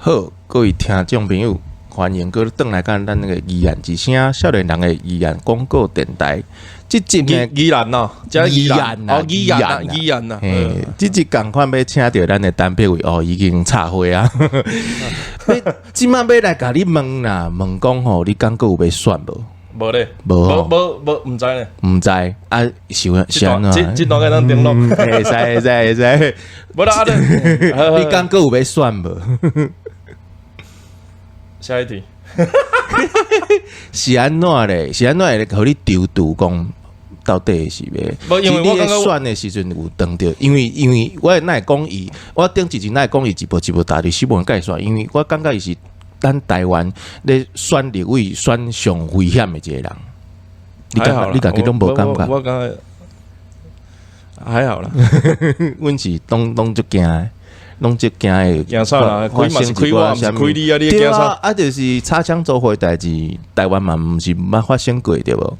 好，各位聽眾朋友，歡迎閣轉來佮咱那個議案之聲，少年人的議案廣告電台。這集呢，宜蘭哦，這宜蘭哦，宜蘭啊，宜蘭啊。嘿，這集仝款欲請著咱的陳柏惟哦，已經插花啊。這擺欲來共你問啦，問講吼，你感覺有欲選無？無咧，無無無無，毋知咧。毋知啊，是是按怎？這這段會當登錄。會使會使會使。無啦，你感覺有欲選無？下一題。是按怎咧？是按怎會予你躊躇講到底是欲？無，因為我你選的時陣有當著，因為我哪會講伊，我頂一陣哪會講伊一步一步踏入死亡界線，因為我感覺伊是咱台灣咧選立委選上危險的一個人。你感覺你家己攏無感覺？我感覺還好啦。阮是攏攏足驚的。攏足驚的，驚啥啦？開嘛是開我，毋是開你啊！你驚啥？啊，就是擦槍走火代誌，台灣嘛毋是毋捌發生過對無？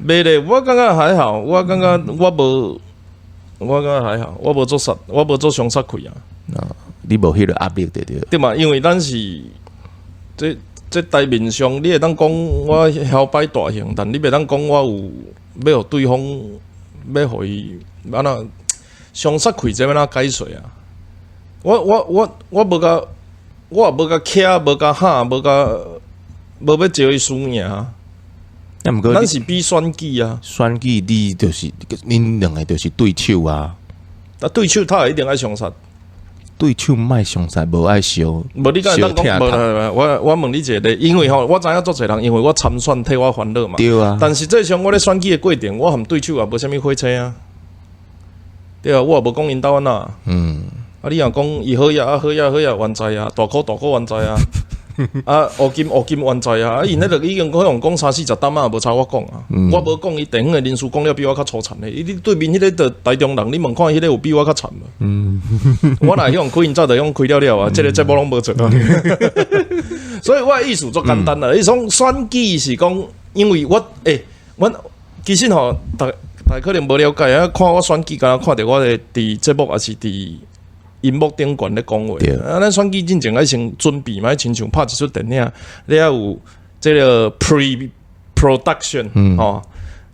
袂咧，我感覺還好，我感覺我無，我感覺還好，我無做殺，我無做傷殺氣啊。你無彼個壓力對對？對嘛？因為咱是這這台面上，你會當講我搖擺大型，但你袂當講我有欲予對方欲予伊按怎傷殺氣，這欲按怎解說啊？我無共，我也無共徛，無共喊，無共無欲招伊輸贏。啊，毋過咱是比選舉啊，選舉你就是恁兩個就是對手啊。啊，對手他一定愛相殺。對手毋愛相殺，無愛相。無你敢會當講，無我問你一個，因為吼，我知影足濟人，因為我參選替我煩惱嘛。對啊。但實際上，我咧選舉的過程，我和對手也無啥物火車啊。對啊，我也無講𪜶兜按怎。啊！你若講伊好野啊，好野好野冤在啊，大箍大箍冤在啊，啊烏金烏金冤在啊，啊𪜶彼個已經可能講三四十擔啊，無差我講啊，我無講伊地方的人士講了比我較粗殘的，伊你對面彼個就台中人，你問看彼個有比我較慘無？我若彼予開，𪜶早就予開了了啊，這個節目攏無做啊。所以我的意思足簡單啦，伊講選舉是講，因為我阮其實吼，逐逐可能無了解啊，看我選舉，敢若看著我的佇節目，抑是佇螢幕頂懸咧講話，啊，咱選舉進前愛先準備嘛，愛親像拍一齣電影，你愛有這個 pre production 吼，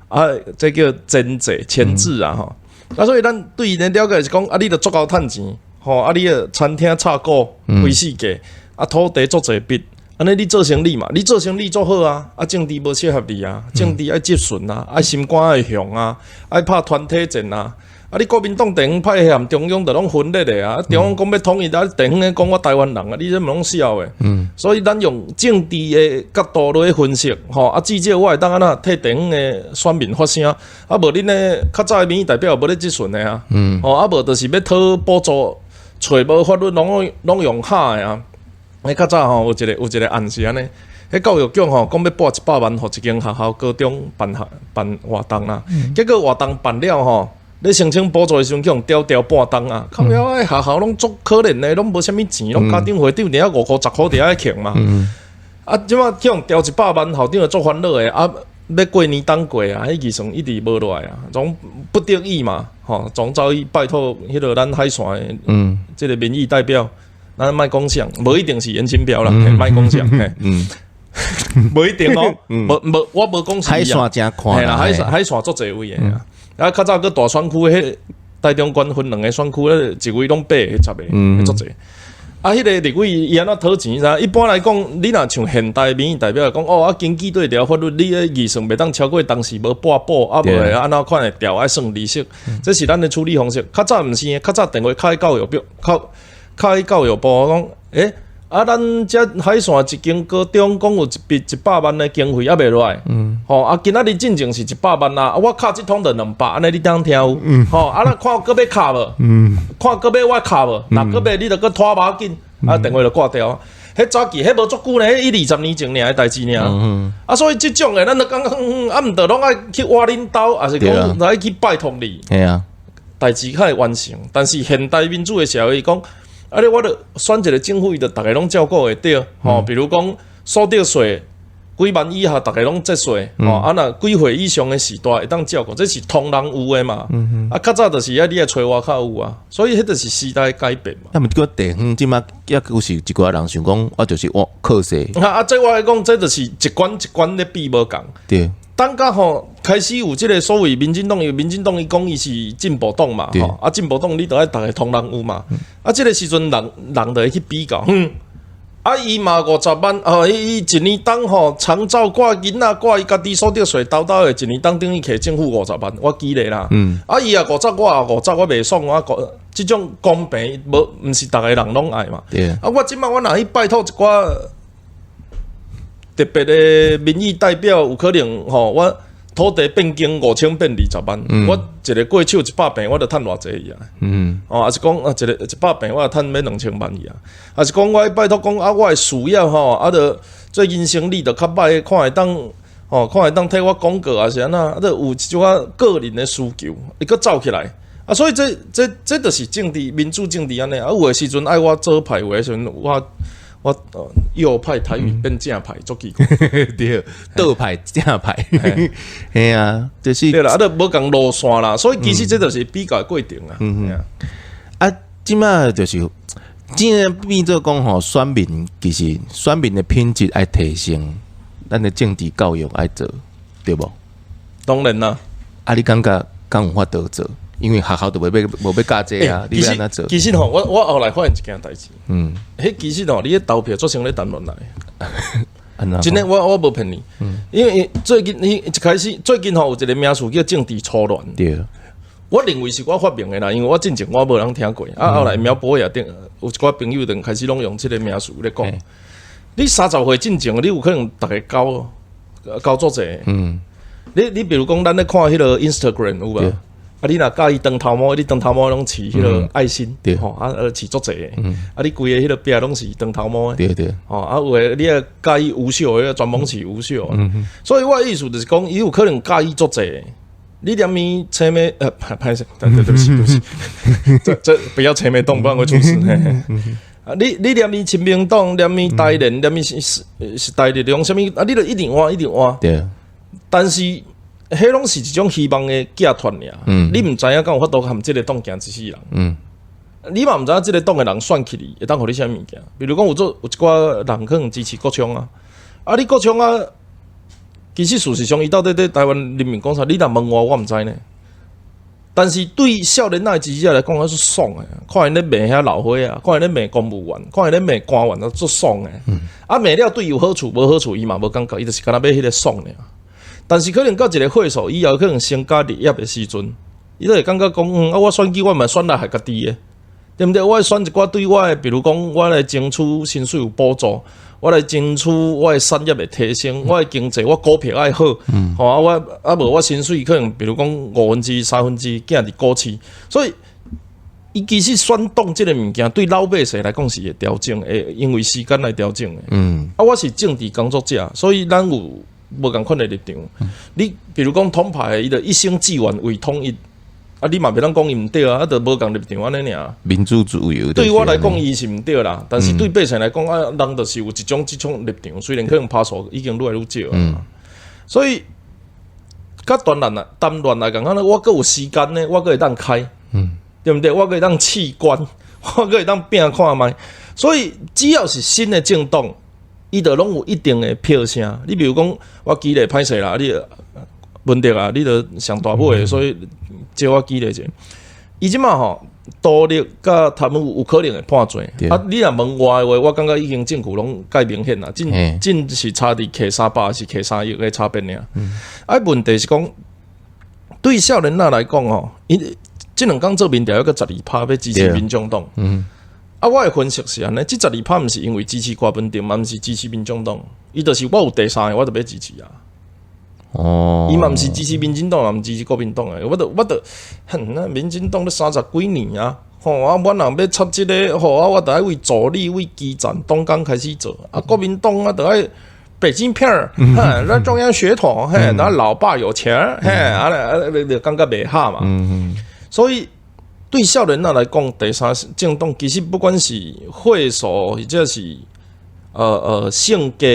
啊，這叫前製前置啊吼，啊，所以咱對𪜶的了解是講，啊，你著足夠趁錢，吼，啊，你的餐廳插股開四個，啊，土地足濟筆，按呢你做生意嘛，你做生意做好啊，啊，政治無適合你啊，政治愛質詢啊，愛心肝愛雄啊，愛拍團體戰啊。啊！你國民黨地方派系和中央就攏分裂的啊！中央講欲統一，啊，地方咧講我台灣人啊，你這毋攏痟的。所以咱用政治的角度來分析，吼啊，至少我會當按怎替地方的選民發聲。啊，無恁咧較早的民意代表無咧質詢的啊。吼啊，無就是欲討補助，揣無法律攏攏用喊的啊。彼較早吼有一個案是按呢，彼教育局吼講欲撥一百萬予一間學校高中辦學辦活動啦，結果活動辦了吼，咧申請補助的時陣，去予刁刁半冬啊！靠腰啊，學校攏足可憐的，攏無啥物錢，攏家長會長佇遐5箍10箍佇遐扣嘛。啊，這擺去予刁一百萬，校長就足煩惱的啊！欲過年冬過啊，彼預算一直無落來啊，總不得已嘛，吼，總走去拜託彼個咱海線的，這個民意代表，咱莫講啥，無一定是顏清標啦，莫講啥，無一定哦，無無我無講海線誠寬啦，海線足濟位的啊。啊，較早閣大選區，彼台中縣分兩個選區，彼一位攏八個、十個，足濟。啊，彼個立委伊按怎討錢啥？一般來講，你若像現代民意代表來講，哦，啊，根據對條法律，你的預算袂當超過當時無撥補，啊，無會按怎款的調愛算利息，這是咱的處理方式。較早毋是，較早電話敲去教育部，敲敲去教育部講，欸，啊，咱遮海線一間高中講有一筆一百萬的經費猶未落來，吼，啊，今仔日進前是一百萬啊，啊，我敲這通就200，按呢你當聽有？吼，啊，咱看閣欲敲無？看閣欲我敲無？若閣欲你就閣拖把緊，啊，電話就掛掉。彼早期彼無足久呢，彼一二十年前爾的代誌爾。啊，所以這種的，咱就感覺，啊，毋著攏愛去挖恁兜，抑是講來去拜託你。代誌較會完成，但是現代民主的社會講，啊！你我著選一個政府，伊著逐个攏照顧會著，吼。比如講所得稅，幾萬以下，逐家攏節稅，吼，啊若幾歲以上的序大會當照顧，這是通人有的嘛。啊，較早就是愛你愛揣外口有啊，所以彼就是時代改變嘛。啊，毋過地方這馬猶閣是一寡人想講，我就是我靠勢。啊啊，這我來講，這就是一關一關咧比無仝。等甲吼開始有這個所謂民進黨，因為民進黨伊講伊是進步黨嘛，吼，啊進步黨你著愛逐家通人有嘛，啊這個時陣人人就會去比較，啊伊嘛50萬，哦伊一年當吼長照掛囡仔掛伊家己所得稅兜兜的，一年當等於提政府五十萬，我舉例啦，啊伊也五十，我也五十，我袂爽，我講這種公平無，毋是逐个人攏愛嘛，啊我這擺我若去拜託一寡特別的民意代表，有可能吼，我土地變更5000變20萬，我一个過手100坪，我就趁偌濟去啊？哦，抑是講啊，一个100坪，我就趁欲2000萬去啊？抑是講我拜託講啊，我的事業吼，啊，著最近生意著較歹，看會當吼，看會當替我廣告，抑是按怎，啊，著有一寡個人的需求，伊閣走起來啊，所以這這這就是政治民主政治按呢啊，有的時陣愛我左派，有的時陣我右派台語變正派，足奇怪。對，倒派正派，嘿啊，就是對啦，啊，都無仝路線啦，所以其實這就是比較的過程啊。啊，這馬就是，這變做講吼，選民其實選民的品質愛提升，咱的政治教育愛做，對無？當然啦。啊，你感覺敢有法度做？因為學校都無欲教這啊，你欲按怎做？其實吼，我後來發現一件代誌，彼其實吼，你咧投票做像咧談戀愛，真的，我無騙你，因為最近你一開始最近吼有一個名詞叫政治初戀，我認為是我發明的啦，因為我進前我無人聽過，啊後來苗博雅頂有一寡朋友就開始攏用這個名詞咧講。你30歲進前，你有可能逐家交交做者，你比如講，咱咧看彼個 Instagram 有無？啊！你若佮意長頭毛，你長頭毛攏飼彼個愛心，吼啊，飼足濟的。啊，你規个彼個壁攏是長頭毛的。吼啊，有的你若佮意吳秀的，專門飼吳秀。所以我的意思就是講，伊有可能佮意足濟。你連咪車尾歹勢，對對不起對不起，這不要車尾動，不然會出事。啊，你連咪親民黨，連咪台聯，連咪是台力量，啥物啊？你著一定換，一定換。但是。彼攏是一種希望的寄託爾，你毋知影敢有法度含這个黨行一世人，你嘛毋知影這个黨的人選起你會當予你啥物件。比如講有做有一寡人可能支持國昌啊，啊你國昌啊，其實事實上伊到底佇台灣人民講啥？你若問我，我毋知呢。但是對少年仔的支持者來講，彼足爽的，看𪜶咧罵遐老歲仔，看𪜶咧罵公務員，看𪜶咧罵官員，都足爽的。啊罵了對伊有好處無好處，伊嘛無感覺，伊就是干焦欲彼个爽爾。但是可能到一個歲數以後，可能成家立業的時陣，伊就會感覺講，啊，我選舉我嘛選來害家己的，對毋對？我選一寡對我的，比如講，我來爭取薪水有補助，我來爭取我的產業會提升，我的經濟我股票愛好，吼啊，我啊無我薪水可能，比如講1/5、1/3寄佇股市，所以伊其實選黨這個物件對老百姓來講是會調整，會因為時間來調整的。啊，我是政治工作者，所以咱有無仝款的立場。你比如講統派的，伊就一生志願為統一，啊，你嘛袂當講伊毋對啊，啊，就無仝立場按呢爾。民主自由。對我來講，伊是毋對啦，但是對百姓來講，啊，人就是有一種這種立場，雖然可能趴數已經愈來愈少啊。所以，佮談戀愛談戀愛仝款，我閣有時間呢，我閣會當開，對毋對？我閣會當試官，我閣會當拼看覓。所以，只要是新的政黨，伊就攏有一定的票聲。你比如講，我舉例歹勢啦，你文德啊，你著上大尾的，所以借我舉例者。伊這馬吼，獨立佮他們有可能會判罪。啊，你若問我的話，我感覺已經證據攏蓋明顯啦，真真是差佇摕300抑是摕3億的差別爾。啊，問題是講，對少年仔來講吼，伊這兩工做民調，猶閣12趴欲支持民眾黨。啊，我的分析是按呢，這十二趴毋是因為支持郭文鼎，嘛毋是支持民眾黨，伊就是我有第三个，我就欲支持啊。伊嘛毋是支持民進黨，嘛毋支持國民黨的，我著，哼，那民進黨都30幾年啊，吼啊，我若欲插這个，吼啊，我著愛為助理、為基層黨工開始做，啊，國民黨啊，著愛北京片兒，哼，那中央血統，嘿，那老爸有錢，嘿，啊，啊，就感覺袂合嘛。所以對少年仔來講，第三政黨其實不管是歲數，或者是性格，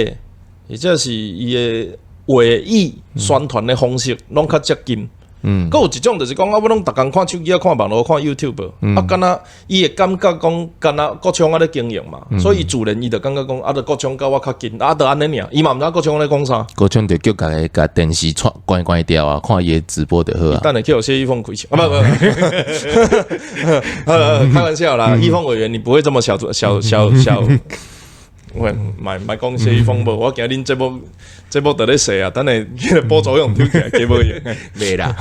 或者是伊的話語宣傳的方式，攏較接近。閣有一種就是講啊，我攏逐工看手機啊，看網路，看 YouTube，啊，敢若伊會感覺講，敢若國昌仔咧經營嘛，所以伊自然伊就感覺講，啊，著國昌佮我較近，啊，著按呢爾，伊嘛毋知國昌咧講啥。國昌就叫家己共電視關關掉啊，看伊的直播就好啊。等下去予謝依鳳開槍啊！不不，開玩笑啦，依鳳委員，你不會這麼小小小小。喂，莫莫講謝依鳳無，我驚恁節目節目佇咧踅啊，等下彼個補助用抽起來，加無用。袂啦，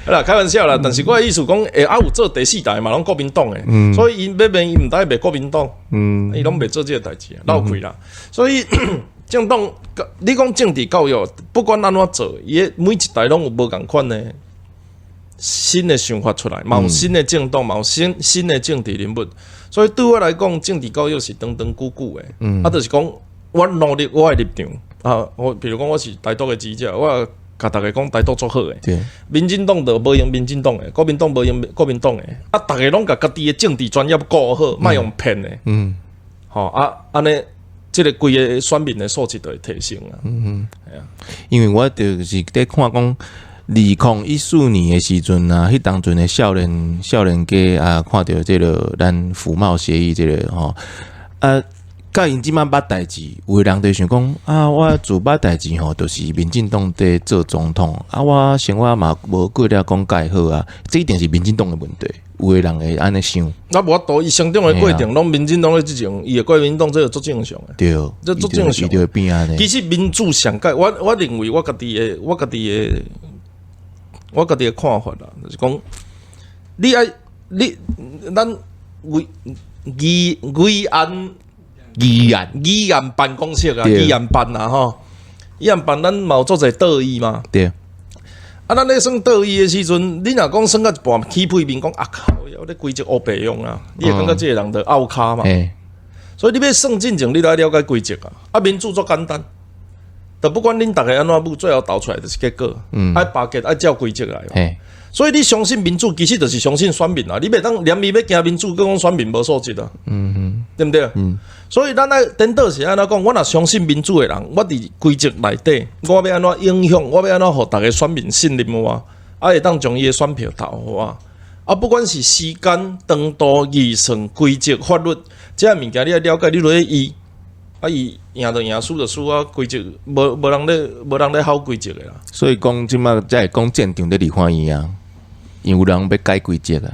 好啦，開玩笑啦。但是我的意思講，欸，啊有做第四台嘛，攏國民黨的，所以𪜶欲賣伊毋知賣國民黨，伊攏袂做這個代誌啊，落氣啦。所以政黨，你講政治教育，不管按怎做，伊的每一代攏有無仝款的新的想法出來，嘛有新的政黨，嘛有新新的政治人物。所以對我來講，政治教育是長長久久的。啊，就是講我努力我的立場啊，我比如講我是台獨的支持者，我共逐家講台獨足好的。民進黨就無閒民進黨的，國民黨無閒國民黨的。啊，逐家攏共家己的政治專業顧好，莫予騙的。吼啊，按呢，這個規个選民的素質就會提升啊。係啊。因為我就是佇看講，2014年的時陣啊，彼當陣的少年少年家啊，看著這个咱服貿協議這个吼啊，佮𪜶這擺捌代誌，有的人就想講啊，我自捌代誌吼，就是民進黨佇做總統啊，我生活嘛無過了講蓋好啊，這一定是民進黨的問題，有的人會按呢想。那無法度，伊成長的過程攏民進黨咧執政，伊會怪民進黨這個足正常的。這足正常。伊就會變按呢。其實民主上蓋，我認為我家己的看法啦，就是講，你愛你咱議議議案議案議案辦公室啊，議案辦啊吼，議案辦咱嘛有做者倒議嘛。啊，咱咧算倒議的時陣，你若講算到一半起屁面講啊靠，我咧規則烏白用啊，你會感覺這個人就拗跤嘛。所以你欲算進前，你著愛了解規則啊。啊，民主足簡單。就不管恁逐家按怎舞，最後投出來就是結果。愛罷結愛照規則來。所以你相信民主，其實就是相信選民啊。你袂當連伊欲驚民主，閣講選民無素質啊。對毋對？所以咱愛顛倒是按怎講？我若相信民主的人，我佇規則內底，我欲按怎影響？我欲按怎予逐个選民信任我？啊，會當將伊的選票投予我。啊，不管是時間、長度、預算、規則、法律，這个物件你愛了解，你落去依。啊！伊贏就贏，輸就輸啊！規則無無人咧，無人咧吼規則的啦。所以講這擺才會講戰場佇立法院啊，因為有人欲改規則啊。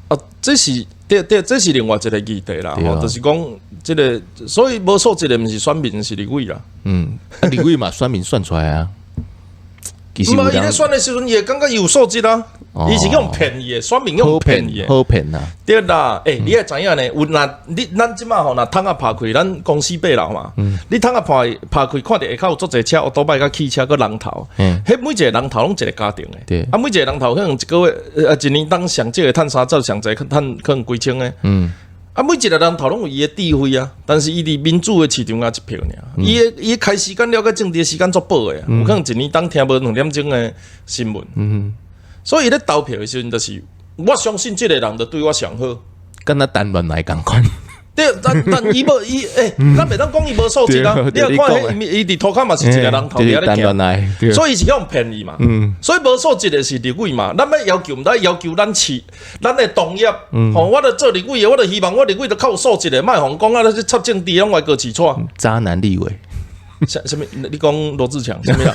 啊，這是對對，這是另外一個議題啦。吼，就是講這个，所以無素質的毋是選民，是立委啦。嗯，啊，立委嘛，選民選出來啊。毋是，伊咧選的時陣，伊會感覺伊有素質啊。伊是用騙伊的，選民用騙伊的。好騙啊！對啦，欸，你愛知影呢？有若你咱這擺吼，若窗仔拍開，咱公司八樓嘛，你窗仔拍拍開，看著下跤有足濟車，歐多拜佮汽車佮人頭。彼每一个人頭攏一个家庭的。啊，每一个人頭可能一个月，一年當上少會趁三十，上濟趁可能幾千个。啊，每一个人頭攏有伊的智慧啊，但是伊佇民主的市場仔一票爾，伊的開時間了解政治的時間足薄的，有可能一年當聽無2點鐘的新聞。所以伊咧投票的時陣，就是我相信這个人就對我上好，敢若談戀愛仝款。對，但但伊無伊欸，咱袂當講伊無素質啊。你若看彼伊佇塗跤嘛是一個人頭佇遐咧行，所以伊是予人騙伊嘛。所以無素質的是立委嘛。咱欲要求，毋知要求咱市，咱的同業，吼，我著做立委的，我著希望我立委著較有素質的，莫予人講啊，你插政治攏歪哥起錯。渣男立委。啥啥物？你講羅智強啥物人？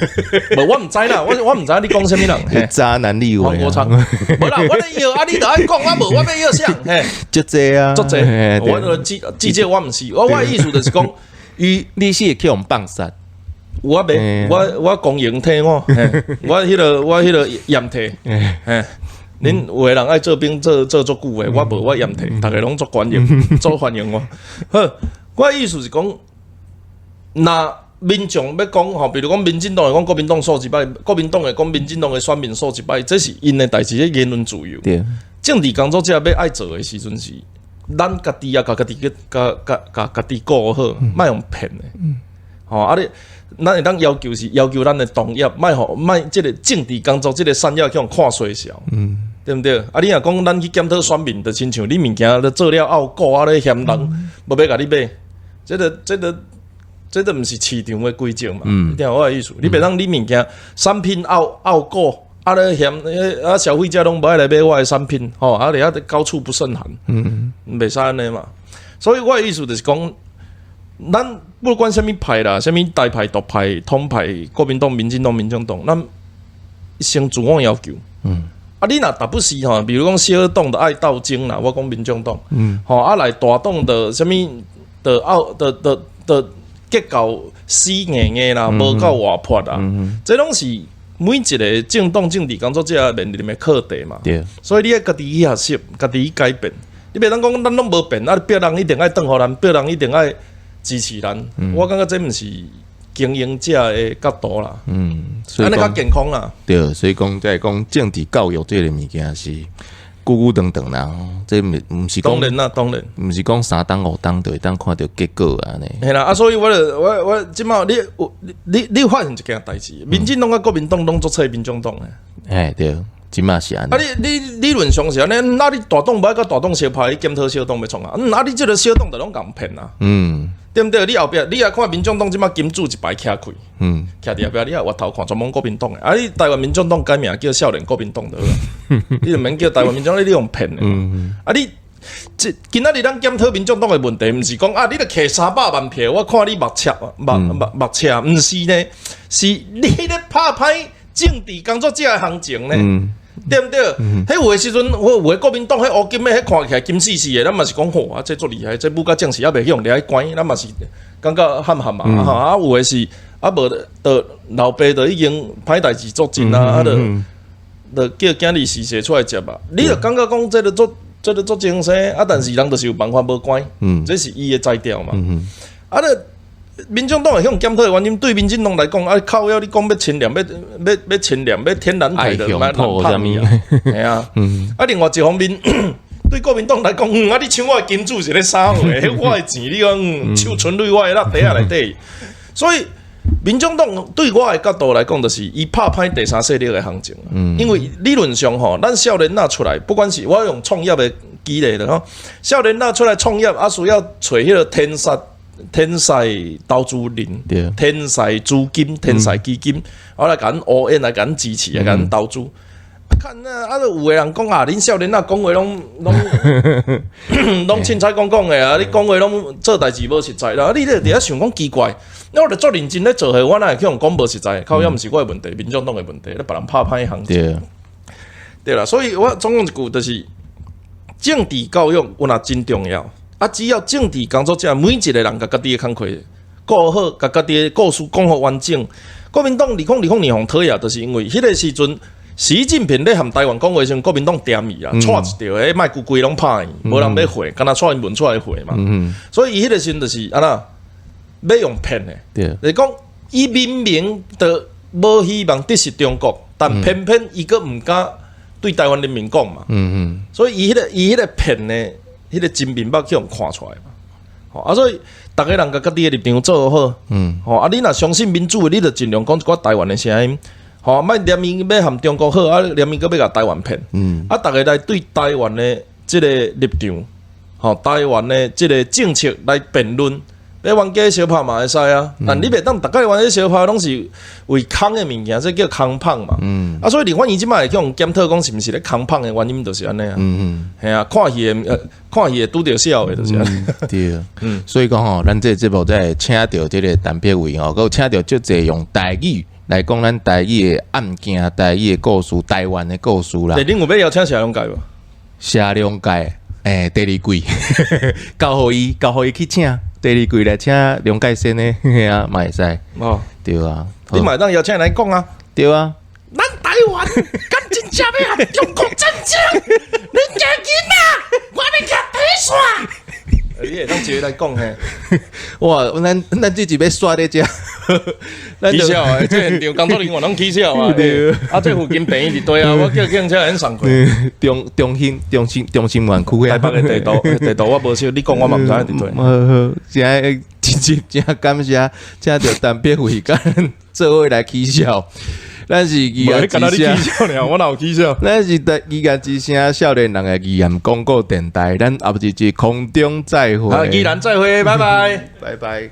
無，我毋知啦，我毋知你講啥物人。渣男立委。黃國昌。無啦，我咧搖啊，你著愛講，我無，我欲搖啥？嘿，足濟啊，足濟。我著記記者，我毋是，我的意思就是講，伊你是會去予人放殺？我袂，我公營替我，我彼个驗體，嘿，恁有的人愛做兵做做足久的，我無，我驗體，逐家攏足歡迎，足歡迎我。好，我的意思是講，若民眾欲講吼，比如講民進黨會講國民黨素質歹，國民黨會講民進黨的選民素質歹，這是𪜶的代誌，這言論自由。政治工作者欲愛做的時陣是，咱家己啊，共家己去，共共共家己顧好，莫予騙的。吼啊你，咱會當要求是要求咱的同業，莫予莫這个政治工作這个產業去予看衰小。對毋對？啊，你若講咱去檢討選民，就親像你物件咧做了拗鼓啊，咧嫌人無欲共你買，這个這个。這都毋是市場的規則嘛。你聽我的意思，你袂當你物件產品拗拗過，啊咧嫌啊消費者攏無愛來買我的產品，吼啊佇遐高處不勝寒，袂使按呢嘛。所以我的意思就是講，咱不管啥物派啦，啥物大派、獨派、統派、國民黨、民進黨、民眾黨，咱先自我要求。啊，你若逐不時吼，比如講小黨就愛鬥爭啦，我講民眾黨，吼啊來大黨的啥物的拗的的的結構死硬硬啦，無夠活潑啦，這攏是每一個政黨政治工作者面臨的課題嘛。所以你愛家己去學習，家己去改變。你袂當講咱攏無變，啊，別人一定愛轉予咱，別人一定愛支持咱。我感覺這毋是經營者的角度啦。所以按呢較健康啦。對，所以講在講政治教育這個物件是久久長長啦，這毋是講當然啦，當然，毋是講三冬五冬就會當看著結果按呢。嘿啦，啊，所以我就我我這擺你有你你你發現一件代誌，民進黨佮國民黨攏足揣民眾黨的。嘿，對，這擺是按呢。啊，你你理論上是按呢，那你大黨無愛佮大黨相拍，你檢討小黨欲創啥？嗯，啊，你這個小黨就攏共騙啊。對毋對？你後壁你也看民眾黨這擺金主一排徛開，徛佇後壁，你也回頭看，全攏國民黨的。啊，你台灣民眾黨改名叫少年國民黨就好啊，你就免叫台灣民眾，你用騙的。啊，你這今仔日咱檢討民眾黨的問題，毋是講啊，你著摕300萬票，我看你目赤目目目赤，毋是呢，是你咧拍歹政治工作者的行情呢。對毋對？彼有的時陣，我有的國民黨彼烏金的，彼看起來金絲絲的，咱嘛是講吼啊，這足厲害，這武甲將士猶袂去予掠去關，咱嘛是感覺罕罕嘛。吼啊，有的是啊，無就老爸就已經歹代誌做盡啊，啊，就就叫囝兒時勢出來接啊。你就感覺講這個足這個足精神啊，但是人就是有辦法無關，這是伊的才調嘛。啊，就民眾黨會向檢討的原因，對民進黨來講，啊靠腰你講欲清廉，欲欲欲清廉，欲天然台的，愛鄉土啥物啊？嘿啊，啊另外一方面，對國民黨來講，啊你搶我的金主是咧啥貨？彼我的錢，你講手存入我的落袋仔內底，所以民眾黨對我的角度來講，就是伊拍歹第三勢力的行情。因為理論上吼，咱少年仔出來，不管是我用創業的舉例的吼，少年仔出來創業，啊需要揣彼個天使。天使投資人、天使資金、天使基金，我來共阮烏煙來共阮支持，來共阮投資。看啊，啊，有的人講啊，恁少年仔講話攏攏攏凊彩講講的啊，你講話攏做代誌無實在啦。你咧佇遐想講奇怪，那我著足認真咧做伙，我哪會去予講無實在？靠腰毋是我的問題，民眾黨的問題，咧別人拍歹行情。對啦，所以我總講一句，就是政治教育有若真重要。啊！只要政治工作者每一個人共家己的工課顧好，共家己的故事講予完整。國民黨2020年予討厭，就是因為彼個時陣，習近平咧和台灣講話時陣，國民黨恬伊啊，掣一著，彼麥規規攏拍伊，無人欲回，敢若蔡英文出來回嘛。所以伊彼個時陣就是按怎，欲用騙的，就是講伊明明就無希望得失中國，但偏偏伊閣毋敢對台灣人民講嘛。所以伊彼個伊彼個騙的。彼個真面目去予看出來嘛，吼啊！所以逐个人共家己的立場做好，吼啊！你若相信民主的，你就盡量講一寡台灣的聲音，吼，莫連伊欲和中國好，啊，連伊閣欲共台灣騙，啊，逐个來對台灣的這個立場，吼，台灣的這個政策來辯論，欲冤家相拍嘛會使啊，但你袂當逐个冤家相拍攏是為空的物件，這叫空麭嘛。啊，所以立法院這擺會去予檢討講是毋是咧空麭的原因，就是按呢啊。嘿啊，看戲的，看戲的拄著痟的，就是按呢。對，所以講吼，咱這個節目才會請著這個陳柏惟吼，閣有請著足濟用台語來講咱台語的案件、台語的故事、台灣的故事啦。欸，恁有欲邀請謝龍介無？謝龍介，欸，第二季交予伊，交予伊去請。第二季來請龍介先的，嘿啊，嘛會使。哦，對啊，你嘛會當邀請來講啊。對啊。咱台灣敢真正欲和中國戰爭？恁家囡仔，我欲舉鐵線。你會當一个來講嘿？哇，咱咱這集欲煞咧遮，起痟的，這現場工作人員攏起痟啊！啊，這附近病院佇佗啊，我叫警車免送過。中中興中心中心園區台北的地圖，地圖我無熟，你講我嘛毋知影佇佗。好好，真真真感謝，請著陳柏惟共咱做伙來起痟。咱是議員之聲，我哪有起痟？咱是台議員之聲少年人的議員廣播電台，咱後一集空中再會。好，議員再會，拜拜，拜拜。